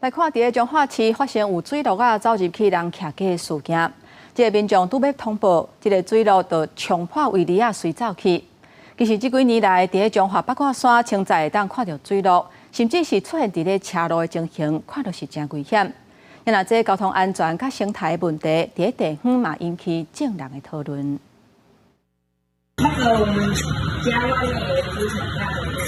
來看，佇咧彰化市發生有水鹿仔走入去人徛家的事件，這个民眾拄欲通報，這个水鹿就衝破圍籬仔隨走去。其實這幾年來，佇咧彰化八卦山，清早會當看著水鹿，甚至是出現佇咧車路的情形，看著是誠危險。若這交通安全佮生態問題，佇咧地方嘛引起眾人的討論。那個我們家外面有一隻很大的。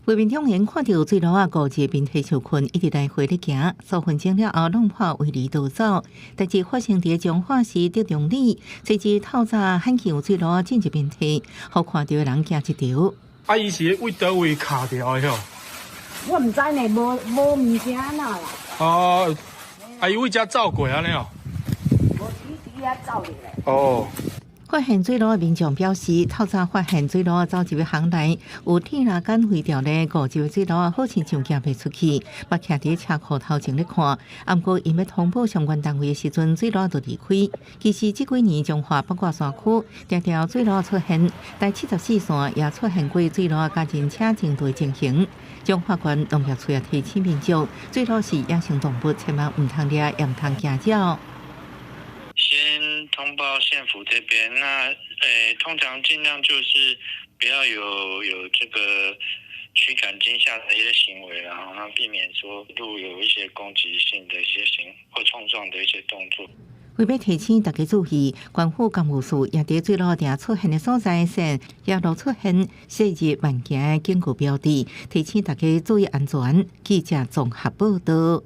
畫面中𪜶看著水鹿仔五隻面體受困，一直來回咧行，數分鐘了後弄破圍籬逃走。代誌發生佇彰化市德隆里，這隻透早罕見有水鹿仔進入面堤，予看著的人驚一跳。啊，伊是佇佗位卡著的吼？我毋知呢，無無物件哪啦。哦，啊，伊佇遮走過按呢哦？無，伊佇遐走入來。哦。發現水鹿的民眾表示，透早發現水鹿走入巷內，有鐵欄杆圍著咧，五隻水鹿好親像行袂出去，嘛徛佇車庫頭前咧看。啊，毋過𪜶欲通報相關單位的時陣，水鹿就離開。其實這幾年彰化八卦山區常常水鹿出現，台74線也出現過水鹿佮人車爭道的情形。彰化縣農業處也提醒民眾，水鹿是野生動物，千萬毋通掠，也毋通驚擾。先通報縣府這邊，那通常盡量就是不要有這個驅趕驚嚇的一些行為，然後避免說鹿有一些攻擊性的一些行或衝撞的一些動作。為欲提醒大家注意，縣府工務處也佇水鹿定出現的所在設野鹿出現設置慢行的警告標誌，提醒大家注意安全。記者綜合報道。